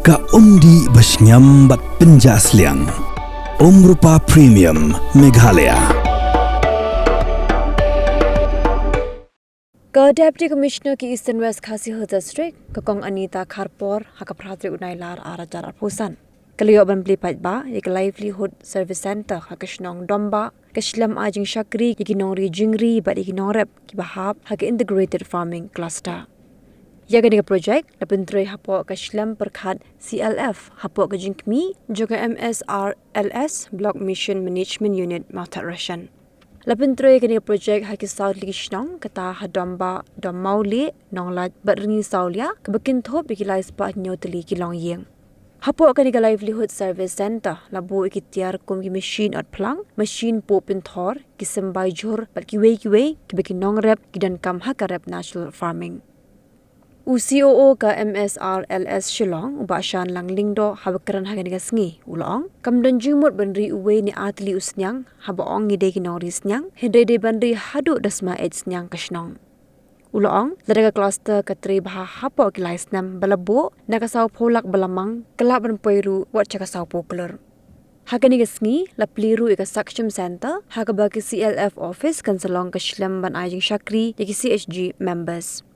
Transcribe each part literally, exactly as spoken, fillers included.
Ka umdih ba shngiam bad pynjah sliang. Umrupa Premium Meghalaya. Ka Deputy Commissioner ka Eastern West Khasi Hills District, ka Kong Anita Kharpor, ha ka phra tarik u Nailar ar hajar arphew san, ka la ïoh ban plie paidbah ïa ka Livelihood Service Centre ha ka shnong Dombah, ka shlem ai jingshakri ïa ki nongri jingri bad ïa ki nongrep kiba hap ha ka Integrated Farming Cluster. Ïa kane ka projek la pyntrei hapoh ka shlem pyrkhat C L F hapoh ka jingkhmih jong ka M S R L S Block Mission Management Unit Mawthadraishan. La pyntrei ïa kane ka projek ha ki saw tylli ki shnong, kata ha Dombah, Dommawlieh, Nonglait bad Rngi Sawlia, kaba kynthup ïa ki lai spah hynñiew tylli ki longïing. Hapoh kane ka Livelihood Service Centre la buh ïa ki tiar kum ki mashin ot phlang, mashin puh pynthor, ki symbai jhur bad kiwei kiwei kiba ki nongrep ki donkam ha ka rep natural farming. U C O O ka M S R L S Shillong, u Bah Shanlang Lyngdoh, haba kren ha kane ka sngi, u la ong, kam don jingmut ban ri uwei ne ar tylli u sniang haba ong ngi dei ki nongri sniang, hynrei dei ban ri haduh da sma eit sniang ka shnong. U la ong, lada ka cluster ka trei bha hapoh ki lai snem ba la buh, na ka sawphew lak ba la mang, ka lah ban poi ruh wat sha ka sawphew klur. Ha kane ka sngi la plie ruh ïa ka Saksham Centre, ha kaba ka C L F office kan sa long ka shlem ban ai jingshakri ïa ki C H G members.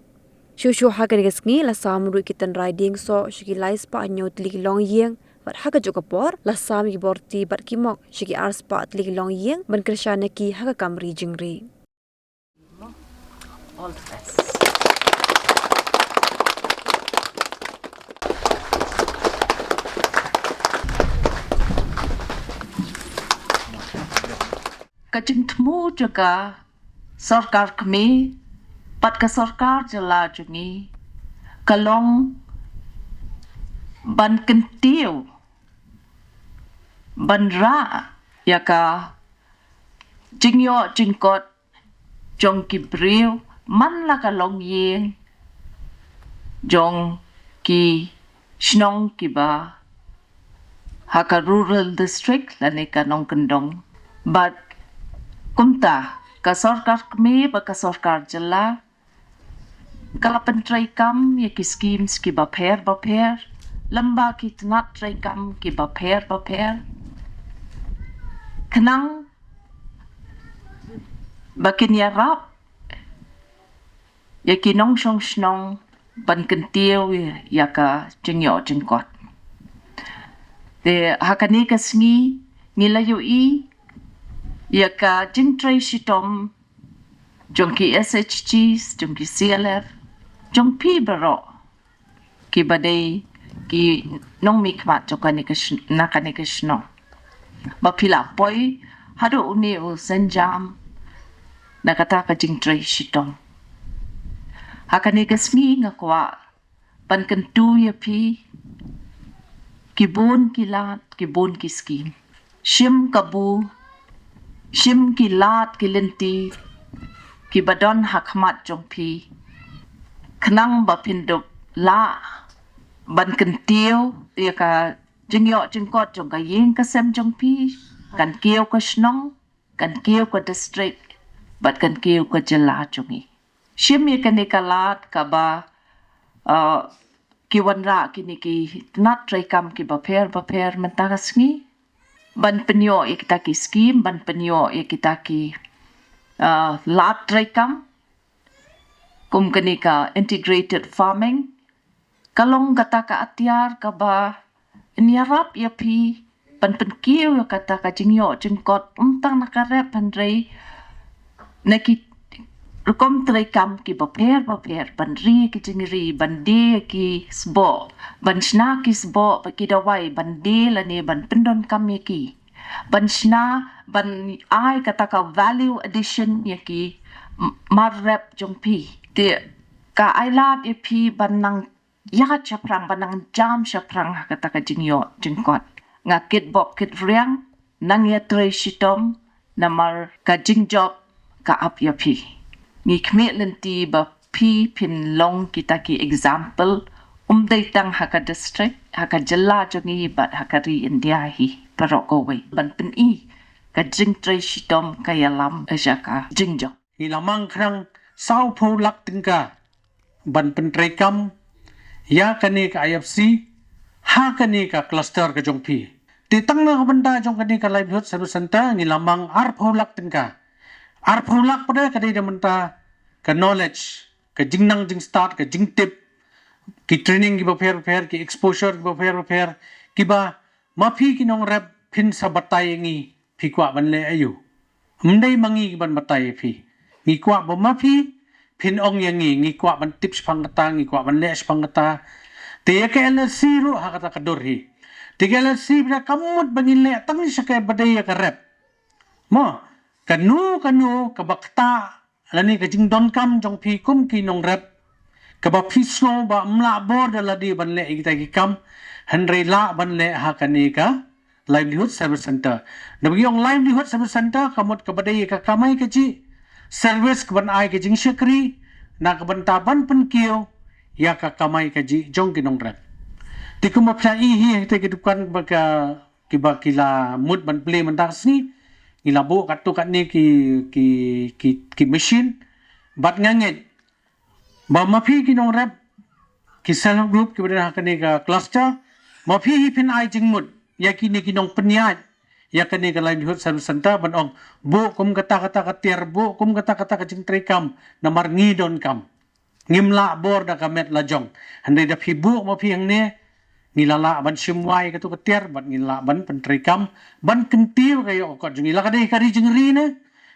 Shuh shuh ha kane ka sngi la sam ruh ki tynrai dieng soh sha ki lai spah hynñiew tylli ki longïing, bad ha kajuh ka por la sam ïa ki bor ti bad ki mok sha ki ar spah tylli ki longïing ban kyrshan ïa ki ha ka kam ri jingri. All the best. Ka jingthmu jong ka sorkar kmie bad ka sorkar jylla jong ngi ka long ban kyntiew, ban rah ïa ka jingïoh jingkot jong ki briew, man la ka longïing jong ki shnong kiba ha ka rural district lane ka nongkyndong. Bad kumta ka sorkar kmie bad ka sorkar jylla ka la pyntreikam ïa ki schemes kiba pher bapher, lem bad ki tnat treikam kiba pher bapher, khnang ba kin ïarap ïa ki nongshong shnong ban kyntiew ïa ka jingïoh jingkot. Te ha kane ka sngi ngi la ïohi ïa ka jingtrei shitom jong ki S H Gs, jong ki C L F, jong phi baroh kiba dei ki nongmihkhmat jong kane ka shnong, na kane ka shnong, ba phi la poi haduh une u sienjam na kata ka jingtrei shitom. Ha kane ka sngi nga kwah ban kyntu ïa phi ki bun ki lad, ki bun ki skhim. Shim kabu, shim ki lad ki lynti kiba don ha khmat jong phi, khnang ba phin dup lah ban kyntiew ïa ka jingïoh jingkot jong ka ïing ka sem jong phi, kan kiew ka shnong, kan kiew ka district, bad kan kiew ka jylla jong ngi. Shim ïa kane ka lad kaba, uh, ki wanrah kine ki tnat treikam kiba pher bapher mynta ka sngi, ban pynïoh ïa kita ki skhim, ban pynïoh ïa kita ki, uh, lad treikam kum kane ka integrated farming. Ka long kata ka atiar kaba yn ïarap ïa phi ban pynkiew ïa kata ka jingïoh jingkot, ym tang na ka rep hynrei na ki rukom treikam kiba pher bapher, ban ri ki jingri, ban die ki sboh, ban shna ki sboh bad ki dawai, ban die lane ban pyndonkam ïa ki, ban shna, ban ai kata ka value addition ïa ki m-, mar rep jong phi. Te ka ai lad ïa phi ban nang ïaid shaphrang, ban nang jam shaphrang ha kata ka jingïoh jingkot. Nga kitbok kitriang, nang ïatrei shitom, namar ka jingjop ka ap ïa phi. Ngi khmih lynti ba phi phin long kita ki example, ym dei tang ha ka district, ha ka jylla jong ngi bad ha ka ri India hi baroh kawei, ban pyni ka jingtrei shitom ka ïalam sha ka jingjop. Ngi la mang khnang sawphew lak tyngka ban pyntreikam ïa kane ka I F C ha kane ka cluster ka jong phi. Te tang na ka bynta jong kane ka Livelihood Service Center ngi la mang arphew lak tyngka. Arphew lak pat ka dei da bynta ka knowledge, ka jingnang jingstad, ka jingtip, ki training kiba pher pher, ki exposure kiba pher pher, kiba ma phi ki nongrep phin sa batai ïa ngi phi kwah ban leh aïu. Ym dei ma ngi ki ban batai ïa phi. Ngi kwah ba ma phi phin ong ïa ngi, ngi kwah ban tip shaphang kata, ngi kwah ban leh shaphang kata. Te ïa ka L L C ruh ha kata ka dur hi. Te ka L L C ba ka mut ba ngin leh tang sha kaba dei ïa ka rep. Mo, kano kano kaba ktah lane ka jingdonkam jong phi kum ki nongrep, kaba phi sngew ba ym lah bor da lade ban leh ïa kita ki kam, hynrei lah ban leh ha kane ka Livelihood Service Center. Da ba ngi ong Livelihood Service Center ka mut kaba dei ïa ka kamai kajih, service kaban ai ka jingshakri na ka bynta ban pynkiew ïa ka kamai kajih jong ki nongrep. Te kumba phi la i hi ha kita ki dukan ba ka kiba ki la mut ban plie mynta ka sngi, ngi la buh katto katne ki ki ki ki machine. Bad nga ngeit ba ma phi ki nongrep, ki self help group kiba don ha kane ka cluster, ma phi hi phin ai jingmut ïa kine ki nongpynïaid ïa kane ka Livelihood Service Center ban ong, buh kum kata kata ka tiar, buh kum kata kata ka jingtrei kam, namar ngi donkam. Ngim lah bor da ka met la jong. Hynrei da phi buh ma phi hangne, ngi la lah ban shim wai katu ka tiar, bad ngi lah ban pyntrei kam, ban kyntiew ka ïoh ka kot jong ngi. La ka dei ka ri jingri ne,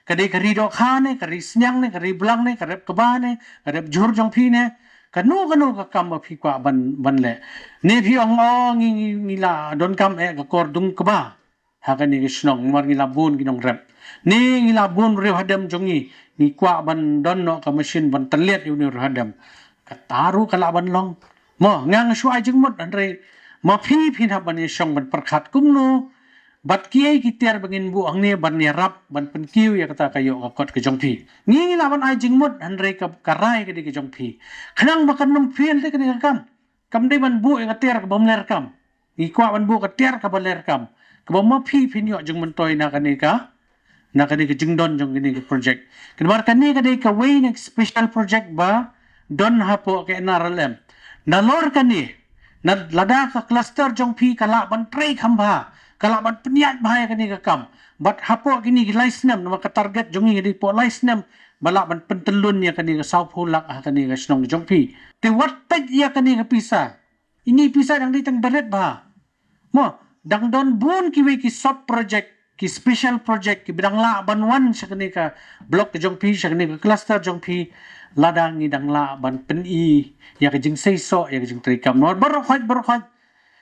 ka dei ka ri dohkha ne, ka ri sniang ne, ka ri blang ne, ka rep kba ne, ka rep jhur jong phi ne, kano kano ka kam ba phi kwah ban ban leh. Ne phi ong, o ngi ngi, ngi la donkam eh ka kordung kba ha kane ka shnong, namar ngi la bun ki nongrep. Ne ngi la bun riewhadem jong ngi, ngi kwah ban don noh ka machine ban tylliat ïa une u riewhadem. Kata ruh ka lah ban long. Mo, nga nga shu ai jingmut, hynrei ma phi phin hap ban ïashong ban pyrkhat kumno bad kiei ki tiar ba ngin buh hangne ban ïarap ban pynkiew ïa kata ka ïoh ka kot ka jong phi. Ngi ngi lah ban ai jingmut, hynrei ka, ka rai ka dei ka jong phi. Khnang ba kan ym fail te kane ka kam. Kam dei ban buh ïa ka tiar kaba ym ler kam. Ngi kwah ban buh ka tiar kaba ler kam, kaba ma phi phin ïoh jingmyntoi na kane ka, na kane ka jingdon jong kane ka project. Namar kane ka dei kawei na ka special project ba don hapoh ka N R L M. Nalor kane, na lada ka cluster jong phi ka lah ban trei kham bha, ka lah ban pynïaid bha ïa kane ka kam, bad hapoh kine ki lai snem, namar ka target jong ngi ka dei hapoh lai snem ba lah ban pyntyllun ïa kane ka sawphew lak ha kane ka shnong jong phi. Te wat peit ïa kane ka pisa. Ini pisa dang dei tang ba rit bha. Mo, dang don bun kiwei ki sub project, ki special project kiba dang lah ban wan sha kane ka block ka jong phi, sha kane ka cluster jong phi, lada ngi dang lah ban pyni ïa ka jingseisoh, ïa ka jingtrei kam. Namar baroh khoit, baroh khoit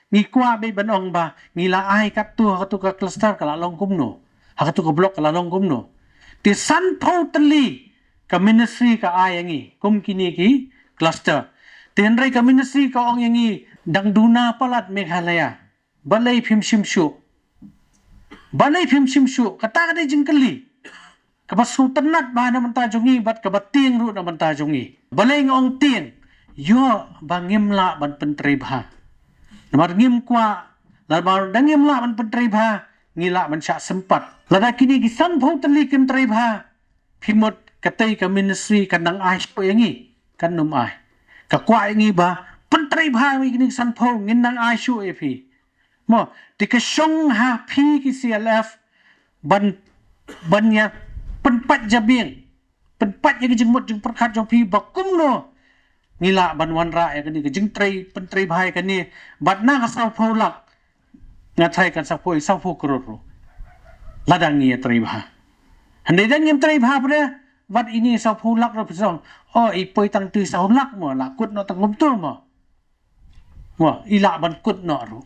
ngi kwah beit ban ong ba ngi la ai katto ha katto ka cluster ka la long kumno, ha katto ka block ka la long kumno. Te sanphew tylli ka ministry ka ai ïa ngi kum kine ki cluster. Te hynrei ka ministry ka ong ïa ngi dang duna palat Meghalaya. Balei phim shim shuh? Balei phim shim shuh? Kata ka dei jingkylli kaba sngewtynnat bha na bynta jong ngi bad kaba tieng ruh na bynta jong ngi. Balei nga ong tieng? Ïoh ba ngim lah ban pyntrei bha. Namar ngim kwah, namar da ngim lah ban pyntrei bha, ngi lah ban shah sympat. Lada kine ki sanphew tylli kim trei bha, phi mut katei ka ministry kan nang ai shuh ïa ngi? Kan ym ai. Ka kwah ïa ngi ba pyntrei bha ïa kine ki sanphew, ngin nang ai shuh ïa phi. Mo, te ka shong ha phi ki C L F ban, ban ïa pynpait jabieng, pynpait ïa ka jingmut jingpyrkhat jong phi ba kumno ngi lah ban wanrah ïa kane ka jingtrei, pyntrei bha ïa kane, bad na ka sawphew lak, nga tharai kan sa poi sawphew klur ruh lada ngi ïa trei bha. Hynrei da ngim trei bha pat, bad ini sawphew lak ruh phi sa ong, o i poi tang tu sawphew lak mo, la kut noh tang kumtu mo. Mo, i lah ban kut noh ruh.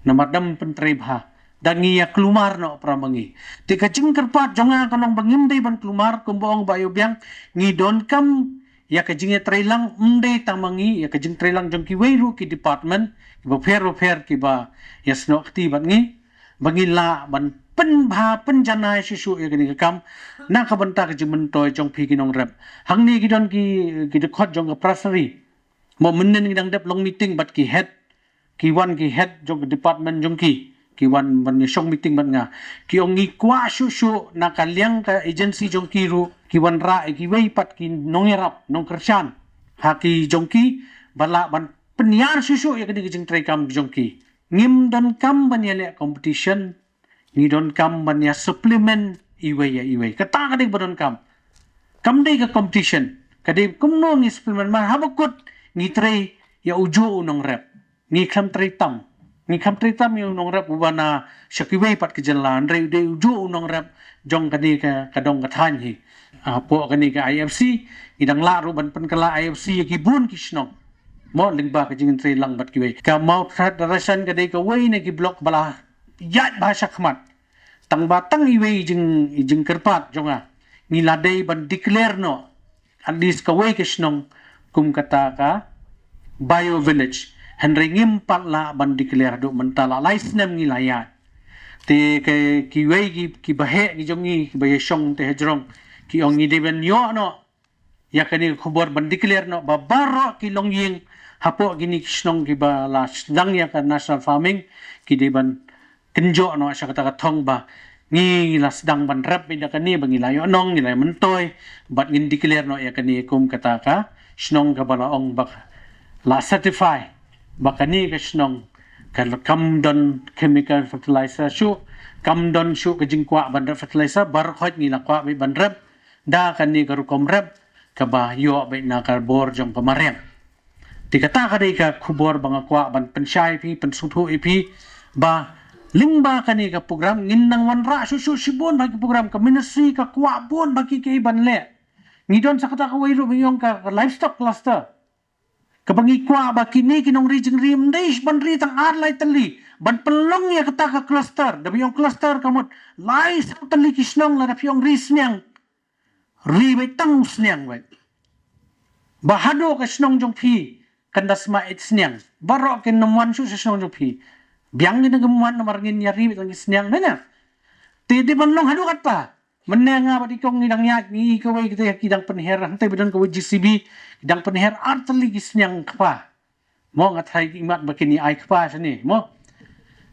Namar dam pyntrei bha. Da ngi ïa kulmar noh para ma ngi. Te ka jingkyrpad jong nga ka long ba ngim dei ban kulmar, kumba ong Bah Ïewbiang, ngi donkam ïa ka jingïatreilang, ym dei tang ma ngi, ïa ka jingtreilang jong kiwei ruh ki department kiba pher bapher kiba ïasnoh kti bad ngi, ba ngin lah ban pynbha pynjanai shuh shuh ïa kane ka kam na ka bynta ka jingmyntoi jong phi ki nongrep. Hangne ki don ki, ki dkhot jong ka Prasari. Mo, mynnin ngi dang dep long meeting bad ki head, ki wan ki head jong ka department jong ki, ki wan ban ïashong meeting bad nga. Ki ong ngi kwah shuh shuh na ka liang ka agency jong ki ruh, ki wanrah ïa kiwei pat ki nongïarap, nongkyrshan ha ki jong ki, ba lah ban pynïar shuh shuh ïa kane ka jingtrei kam jong ki. Ngim donkam ban ïaleh competition, ngi donkam ban ïa supplement iwei ïa iwei. Kata ka dei ba donkam. Kam dei ka competition. Ka dei kumno ngi supplement, mar haba kut ngi trei ïa ujuh u nongrep. Ngi khlem trei tam. Ngi khlem trei tam ïa u nongrep uba na sha kiwei pat ki jylla, hynrei u dei ujuh u nongrep jong kane ka, ka dong ka thaiñ hi. Hapoh kane ka I F C, ngi dang lah ruh ban pynkylla I F C ïa ki bun ki shnong. Mo, lyngba ka jingtrei lang bad kiwei. Ka Mawthadraishan ka dei kawei na ki block ba la ïaid bha shakhmat. Tang ba tang iwei i jing, i jingkyrpad jong nga, ngi la dei ban declare noh at least kawei ka shnong kum kata ka bio village. Hynrei ngim pat lah ban declare haduh mynta, la lai snem ngi la ïaid. Te ki, kiwei ki, ki baheh ki jong ngi, ki ba ïashong te hajrong, ki ong ngi dei ban ïoh noh ïa kane ka khubor ban declare noh ba baroh ki longïing hapoh kine ki shnong ki ba la sdang ïa ka national farming, ki dei ban kynjoh noh sha kata ka thong ba ngi la sdang ban rep beit da kane, ba ngi la ïoh nong, ngi la ïoh myntoi, bad ngin declare noh ïa kane kum kata ka shnong kaba la ong ba la certify ba kane ka shnong ka kam don chemical fertilizer shuh, kam don shuh ka jingkwah ban rep fertilizer, baroh khoit ngi la kwah beit ban rep da kane ka rukom rep kaba ïoh beit na ka bor jong ka mariang. Te kata ka dei ka khubor ba nga kwah ban pynshai ïa phi, pynsngewthuh ïa phi, ba lyngba kane ka program ngin nang wanrah shuh shuh shibun bha ki program, ka ministry ka kwah bun bha ki, ki ban leh. Ngi don sa kata kawei ruh ba ngi ong ka, ka livestock cluster. Kaba ngi kwah ba kine ki nongri jingri ym dei ban ri tang ar lai tylli ban pynlong ïa kata ka cluster. Da ba ong cluster ka mut lai saw tylli ki shnong, lada phi ong ri sniang, ri beit tang sniang beit. Ba haduh ka shnong jong phi kan da sma eit sniang. Baroh kin nym wan shuh sha shnong jong phi. Biang kin nym wan namar ngin ïa ri beit tang ki sniang, ne na. Te dei ban long haduh katba. Mynne nga bad i kong ngi dang ïaid, ngi i kawei kita ki dang pynher, hangtei ba don kawei J C B, ki dang pynher ar tylli ki sniang kpa. Mo, nga tharai ki mat ba kin ïa ai kpa shane, mo.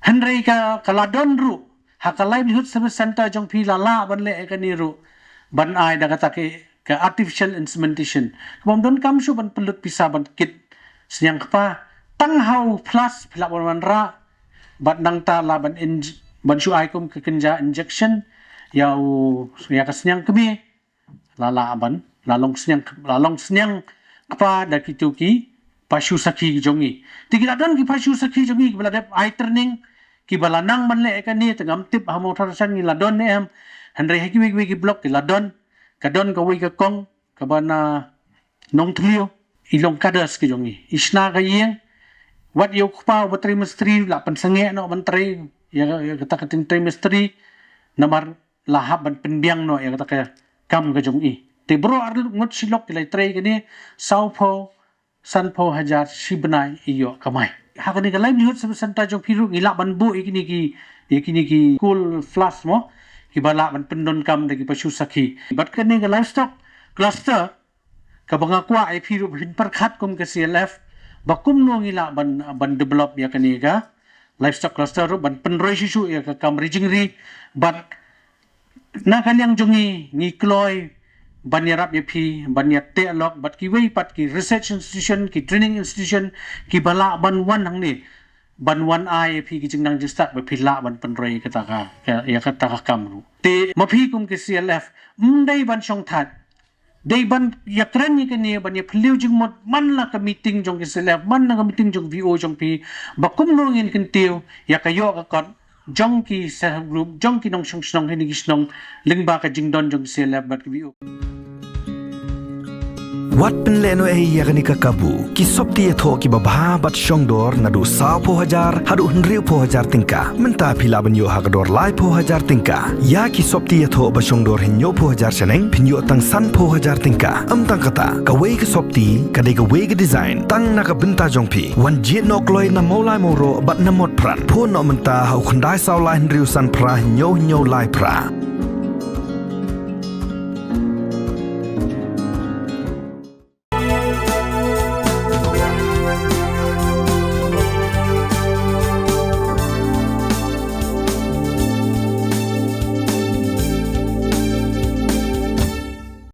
Hynrei ka, ka la don ruh ha ka livelihood service center jong phi, la lah ban leh ïa kane ruh, ban ai da kata ka, ka artificial insemination. Kaba ym donkam shuh ban pynlut pisa ban kit sniang kpa. Tang ha u flask phi lah ban wanrah, bad nangta lah ban inj-, ban shu ai kum ka kynja injection ïa u, ïa ka sniang kmie. La lah ban, la long sniang, la long sniang kpa da kitu ki pashu sakhi jong ngi. Te ki la don ki pashu sakhi jong ngi kiba la dep ai training, kiba la nang ban leh ïa kane, te ngam tip ha Mawthadraishan ngi la don ne em. Hynrei ha kiwei kiwei ki block ki la don, ka don kawei ka kong kaba na Nongthliew, i long cadres ki jong ngi. I shna ka ïing, wat ïa u kpa uba trei mistri, la pynsangeh noh ban trei ïa, ïa kata ka trei mistri, namar la hap ban pynbiang noh ïa kata ka kam ka jong i. Te baroh arngut shi lok ki la trei kane, sawphew, sanphew hajar shi bnai i ïoh kamai. Ha kane ka livelihood service center jong phi ruh ngi lah ban buh ïa kine ki, ïa kine ki cold flask mo, kiba lah ban pyndonkam da ki pashu sakhi. Bad kane ka livestock cluster, kaba nga kwah ïa phi ruh phin pyrkhat kum ka C L F ba kumno ngi lah ban, ban develop ïa kane ka livestock cluster ruh, ban pynroi shuh shuh ïa ka kam ri jingri. Bad na ka liang jong ngi, ngi kloi ban ïarap ïa phi, ban ïateh lok bad kiwei pat ki research institution, ki training institution, kiba lah ban wan hangne, ban wan ai ïa phi ki jingnang jingstad ba phi lah ban pynroi ïa kata ka, ka, ïa kata ka kam ruh. Te ma phi kum ki C L F, ym dei ban shongthait, dei ban ïakren ïa kane, ban ïaphylliew jingmut man la ka meeting jong ki C L F, man la ka meeting jong V O jong phi, ba kumno ngin kyntiew ïa ka ïoh ka kot jong ki self help group, jong ki nongshong shnong ha kine ki shnong, lyngba ka jingdon jong ki C L F bad ki V O. Wat pynlehnohei ïa kane ka kabu. Ki sopti ïathoh kiba bha bad shongdor naduh sawphew hajar haduh hynriewphew hajar tyngka. Mynta phi lah ban ïoh ha ka dor laiphew hajar tyngka. Ïa ki sopti ïathoh ba shongdor hynñiewphew hajar shaneng, phin ïoh tang sanphew hajar tyngka. Ym tang kata, kawei ka sopti ka dei kawei ka design tang na ka bynta jong phi. Wan jied noh kloi na Mawlai Mawroh bad na Motphran. Phone noh mynta ha u khyndai saw lai hynriew san phra hynñiew hynñiew lai phra.